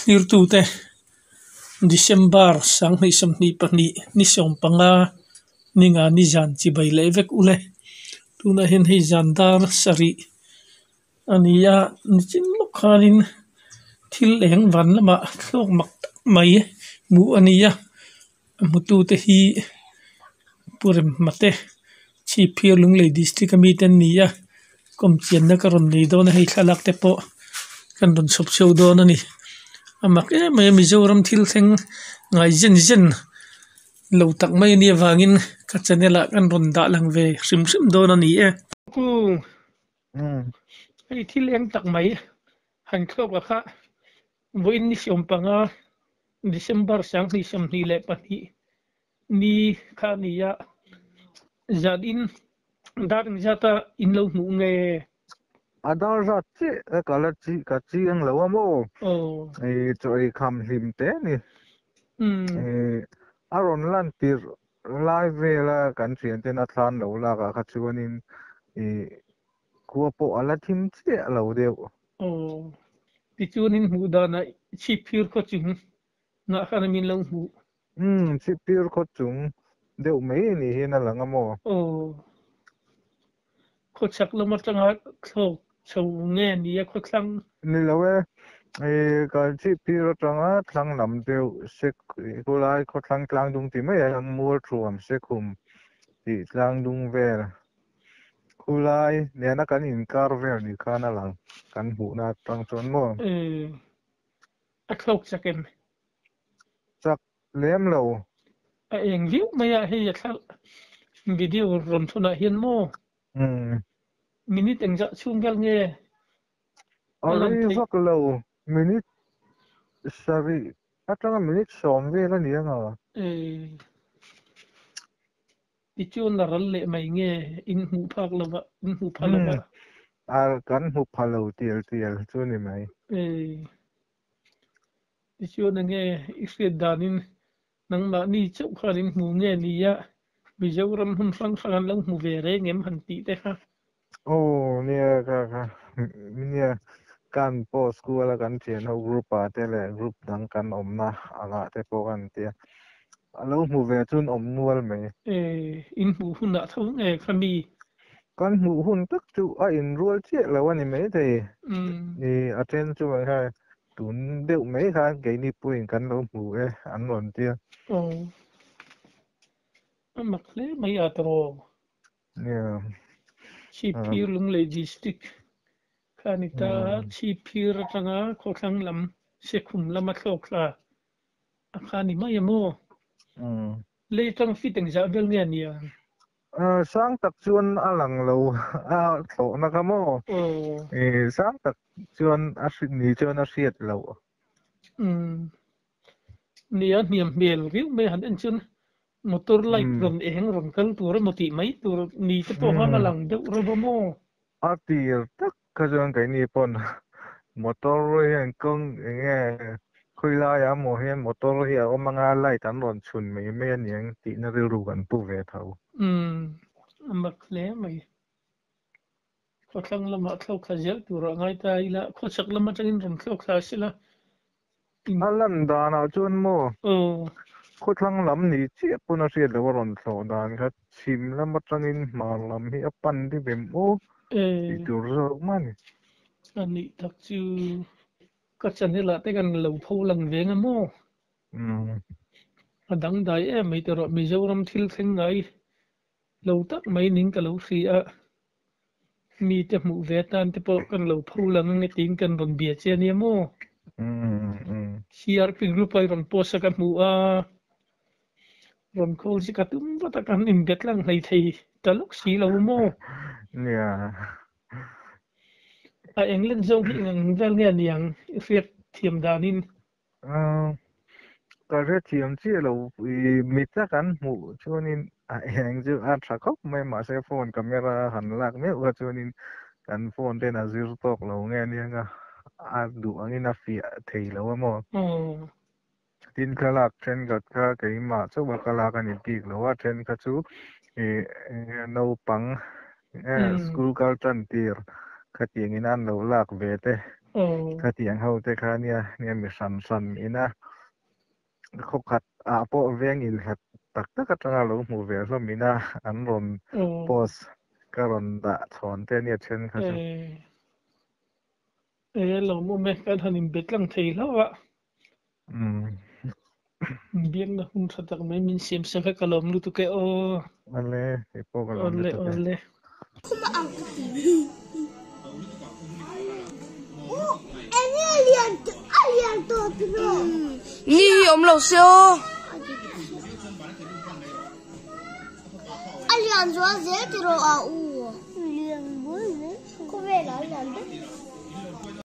Thlirtute December 2022 ni 15 ninga ni zan chibai leh vek ule. Tunah hian hei zan dar sarih a ni a, nichin lawk khanin thil eng van lamah thlawk mak tak mai hmuh a ni a, a hmutute hi Pu Remhmate Chhipphir Lunglei District ami te an ni a, kawmchianna ka rawn nei dawn a hei thlalak te pawh kan rawn chhawp chhuak dawn a ni. A mak em mai a Mizoram thil thleng ngai zen zen lo tak mai a nih avangin ka channel ah kan rawn dah lang ve hrim hrim dawn a ni e. Hei thil eng tak mai han thlawk a kha vawiin ni 15 December 2022 ni kha a ni a, zan in dar engzat a in lo hmuh nge? A dar zat chiah ka la chi ka chiang lo a maw? I chaw ei kham hlim te a ni. A rawn lan tirh lai vela kan thianten a thlan lo lak ah kha chuanin i khua pawh a la thim chiah lo deuh. Aw, tichuanin hmuh danah chhipphir khaw chung ngah khan a min lo hmuh. Umm, chhipphir khaw chung deuh mai ni hian a lang a maw? Aw, khaw chhak lam atanga thlawk chho nge ni a khaw thlang? Ni lo e, i kan chhipphir atanga thlang lam deuh sek khulai khaw thlang tlang dung ti mai a mual thuam sekhum tih tlang dung vel khulai nena kan inkar vel ni khan a lang kan hmuhna atang chuan maw? Umm, a thlawk chak em? Chak lem lo. A eng viau mai a, hei a thla video rawn thunah hian maw? Minute engzah chhung vel nge a lan theih? A rei vak lo, minute sarih atanga minute 10 vel a ni ang a. Tichuan a ral leh mai nge in hmuh phak lova, in hmuh pha lova? A kan hmu pha lo tial tial chu ni mai. Tichuan enge i hriat danin nangmahni chauh khan in hmu nge nia Mizoram hmun hrang hrang an lo hmu ve reng em han tih te kha. Aw nia kha kha nia kan post kual a kan thian ho group ah te leh group dang kan awmna angah te pawh kan tia a lo hmu ve chuan awm nual mai. E in hmuh hunah tho nge kha mi? Kan hmuh hun tak chu a inrual chiah lo a ni maithei. Ni a then chu hei Tun deuh mai khan keini pawhin kan lo hmu e an rawn ti a. Aw. A mak hle mai a tawh. Nia. Chhipphir Lunglei District kha a ni ta a, Chhipphir atanga khawthlang lam Sekhum lama thlawk thla a kha a ni mai a maw? Lei atanga fit engzah vel nge a nia? Sang tak chuan a lang lo a thlawhna kha maw? Sang tak chuan a hri ni chuan a hriat loh. Umm. Nia hniam hmel riau mai han en chuan motor light rawn eng rawn kal tur emaw tih mai tur ni te pawh khan a lang deuh reuh a maw? A tir tak kha chuan keini pawn motor hian kawng eng nge khawi laiah emaw hian motor hi a awm anga light an rawn chhun mai mai a niang tihna rilru kan pu ve tho. Umm. A mak hle mai. Khawthlang lamah thlawk thla zel tur a ngai ta ila, khawchhak lam atangin rawn thlawk thla a sela. A lan danah chuan maw khawthlang lam ni chiah pawn a hriat loh a rawn thlawh dan kha chhim lam atangin hmar lam hi a pan deuh em aw tih tur zawk mah a ni. A nih tak chu ka channel ah te kan lo pho lang ve nga maw? A dangdai em mai tawh rawh Mizoram thil thleng ngai Lo tak mai ning ka lo hri a, mite hmuh ve atan te pawh kan lo pho lang ange tiin kan rawn bia che ania maw? CRP group a i rawn post a ka hmu a, rawn call chi ka tum vat a, kan inbe tlang hlei thei ta lawk si lo maw? Nia. A england zawng hi eng vel nge aniang i hriat thiam danin? Ka hrethiam chiah lo i mita kan hmuh chuanin a eng chu a tha khawp mai mahse phone camera han lak meuh kha chuanin kan phone ten a zir tawk lo nge aniang a, a duh angin a fiah thei lo a maw? Tin thlalak thenkhat kha keimah chauh a ka lak a ni bik lo a, then kha chu i naupang school kal tan tir khatiangin an lo lak ve te. Khatiang ho te kha nia nia mi hran hran ina khaw khat ah pawh veng inhlat tak tak atanga lo hmu ve hlawm ina an rawn post ka rawn dah chhawn te ania then kha chu. E lawmawm e, kan han inbe tlang thei hlauh a. Biakna hun tha tak mai min siam sak a, ka lawm lutuk e aw. Awle, kei pawh ka lawm lutuk e. Awle, awle. Ni hi awm lo se aw.